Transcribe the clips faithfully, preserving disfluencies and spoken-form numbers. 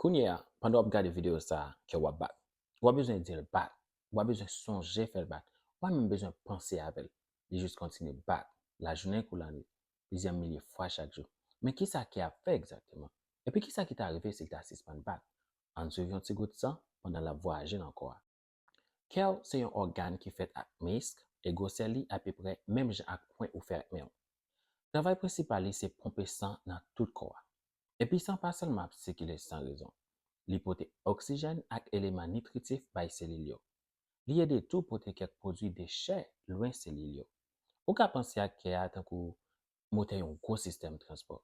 Kounye a, pandan w ap gade videyo sa a, kè w ap bat. W ap bezwen di l bat. W ap bezwen sonje fè l bat. W ap menm bezwen panse avè l. Li jis kontinye bat, lajounen kou lannwit, plizyè milye fwa chak jou. Men kisa kè a ap fè egzakteman? Epi kisa ki ta rive si l ta sispann bat? Ann swiv yon ti gout san pandan l ap vwayaje nan kò a. Kè w se yon ògàn ki fèt ak misk e gwosè li apeprè menm jan ak pwen ou fè ak men w. Travay prensipal li se ponpe san nan tout kò a. Epi san pa sèlman ap sikile san rezon. Li pote oksijèn ak eleman nitritif bay selil yo. Li ede tou pote kèk pwodui dechè lwen selil yo. Ou ka panse ak kè a tankou motè yon gwo sistèm transpò.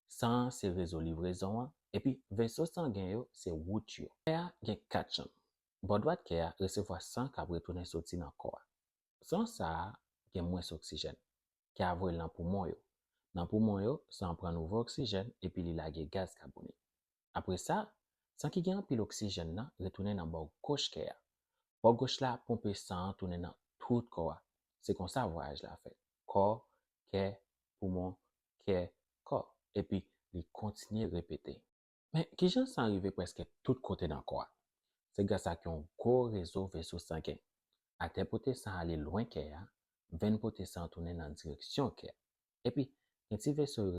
San an se rezo livrezon an, epi veso sangen yo se wout yo. Kè a gen kat chanm. Bò dwat kè a resevwa san k ap retounen soti nan kò a. San sa a gen mwens oksijèn. Kè a voye l nan poumon yo. Nan poumon yo, san an pran nouvo oksijèn epi li lage gaz kabonik. Apre sa, san ki gen anpil oksijèn nan retounen nan bò goch kè a. Bò goch la ponpe san an tounen nan tout kò a. Se konsa vwayaj la fèt. Kò, kè, poumon, kè, kò. Epi li kontinye repete. Men, kijan san rive prèske tout kote nan kò a? Se gras ak yon gwo rezo veso sangen. Atè pote san ale lwen kè a, venn pote san tounen nan direksyon kè. Epi, gen ti veso yo